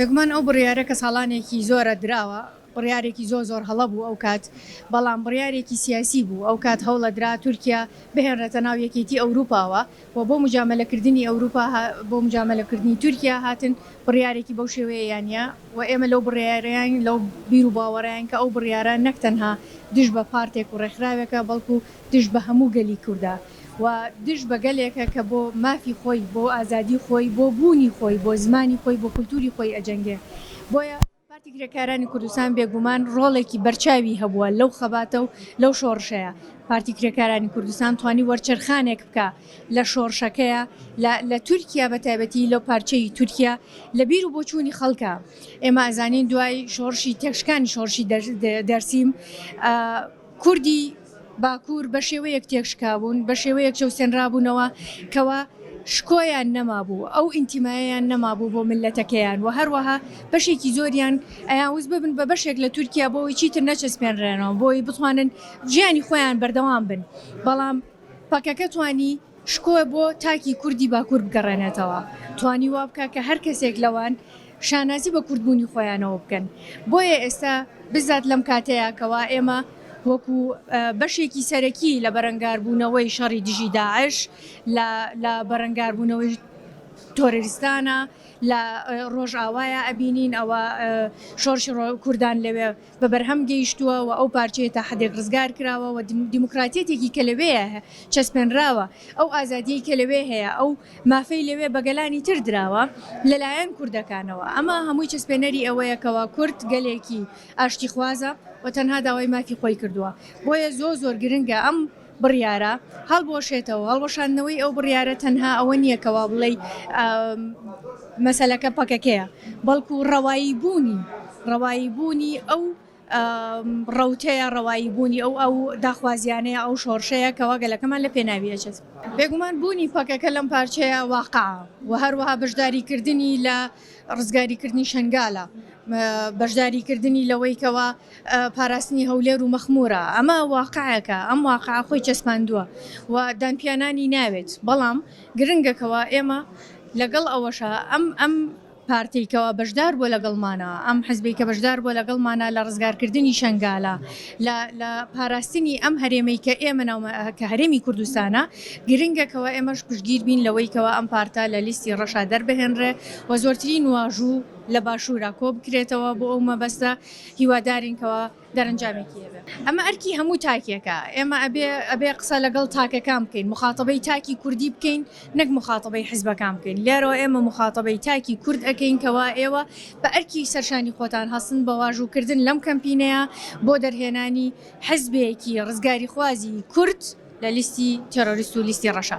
بێگومان ئەو بڕیارە کە ساڵانێکی زۆرە دراوە، بڕیارێکی زۆر زۆر هەڵە بوو ئەو کات، بەڵام بڕیارێکی سیاسی بوو، ئەو کات هەوڵەدرا تورکیا بهێنرێتە ناو یەکێتی ئەوروپاوە و بۆ موجامەلەکردنی ئەوروپا بۆ موجامەلەکردنی تورکیا هاتن بڕیارێکی بەو شێوەیەیان یا و ئێمە لەو بڕیارەین لەو بیروباوەڕەین کە ئەو بڕیارە نەک تەنها دژ بە پارتێک و ڕێکخراوێکە بەڵکو دژ بە هەموو گەلی کوردە و دژ بە گەلێکە کە بۆ مافی خۆی، بۆ ئازادی خۆی، بۆ بوونی خۆی، بۆ زمانی خۆی، بۆ کولتووری خۆی ئەجەنگێ. بۆیە پارتی کرێکارانی کوردستان بێگومان ڕۆڵێکی بەرچاوی هەبووە لەو خەباتە و لەو شۆڕشەیا. پارتی کرێکارانی کوردستان توانی وەرچەرخانێک بکا لە شۆڕشەکەیا لە لە تورکیا بە تایبەتی لەو پارچەی تورکیا لە بیر و بۆچوونی خەڵکا. ئێمە ئەزانین دوای شۆڕشی تێکشکانی شۆڕشی دەرسیم کوردی باکوور بە شێوەیەک تێکشکابوون، بە شێوەیەک چەوسێنرابوونەوە کەوا شکۆیان نەمابوو، ئەو ئینتیمایەیان نەمابوو بۆ میللەتەکەیان و هەروەها بەشێکی زۆریان ئەیانوست ببن بە بەشێک لە تورکیا بۆ ئەوەی چیتر نەچەسپێنرێنەوە، بۆ ئەوەی بتوانن ژیانی خۆیان بەردەوام بن، بەڵام پەکەکە توانی شکۆ بۆ تاکی کوردی باکوور بگەڕێنێتەوە، توانی وا بکا کە هەر کەسێک لەوان شانازی بە کوردبوونی خۆیانەوە بکەن. بۆیە ئێستا بزات لەم کاتەیا کەوا ئێمە وەکو بەشێکی سەرەکی لە بەرەنگاربوونەوەی شەڕی دژی داعش، لە لە بەرەنگاربوونەوەی تۆرریستانە لە ڕۆژئاوایا ئەبینین ئەوە شۆڕشی کوردان لەوێ بە بەرهەم گەیشتووە و ئەو پارچەیە تا حەدێک ڕزگار کراوە و دیموکراتیەتێکی کە لەوێیە چەسپێنراوە، ئەو ئازادیەی کە لەوێ هەیە، ئەو مافەی لەوێ بە گەلانی تر دراوە لەلایەن کوردەکانەوە، ئەمە هەمووی چەسپێنەری ئەوەیە کەوا کورد گەلێکی ئاشتیخوازە و تەنها داوای مافی خۆی کردووە. بۆیە زۆر زۆر گرنگە ئەم بڕیارە هەڵبوەشێتەوە، هەڵوەشاندنەوەی ئەو بڕیارە تەنها ئەوە نییە کەوا بڵێی مەسەلەکە پەکەکەیە، بەڵکو ڕەوایی بوونی ڕەوایی بوونی ئەو ڕەوتەیە، ڕەوایی بوونی ئەو ئەو داخوازیانەیە، ئەو شۆڕشەیە کەوا گەلەکەمان لە پێناوی ئەچێت. بێگومان بوونی پەکەکە لەم پارچەیە واقعە و هەروەها بەشداریکردنی لە ڕزگاریکردنی شەنگالە، بەشداریکردنی لەوەی کەوا پاراستنی هەولێر و مەخمورە، ئەمە واقعێکە، ئەم واقعە خۆی چەسپاندووە و دانپیانانی ناوێت، بەڵام گرنگە کەوا ئێمە لەگەڵ ئەوەشا ئەم ئەم پارتەی کەوا بەشدار بووە لەگەڵمانا، ئەم حزبەی کە بەشدار بووە لەگەڵمانا لە ڕزگارکردنی شەنگالە، لە لە پاراستنی ئەم هەرێمەی کە ئێمە ناومە کە هەرێمی کوردستانە، گرنگە کەوا ئێمەش پشتگیر بین لەوەی کەوا ئەم پارتە لە لیستی ڕەشا دەربهێنرێ و زۆرترین واژوو لە باشوورا کۆبکرێتەوە بۆ ئەو مەبەستە، هیوادارین کەوا دەرەنجامێکی هەبێ. ئەمە ئەرکی هەموو تاکێکە، ئێمە ئەبێ ئەبێ قسە لەگەڵ تاکەکان بکەین، موخاتەبەی تاکی کوردی بکەین نەک موخاتەبەی حیزبەکان بکەین. لێرەوە ئێمە موخاتەبەی تاکی کورد ئەکەین کەوا ئێوە بە ئەرکی سەرشانی خۆتان هەستن بە واژووکردن لەم کەمپینەیە بۆ دەرهێنانی حیزبێکی ڕزگاریخوازی کورد لە لیستی تێرۆریست و لیستی ڕەشا.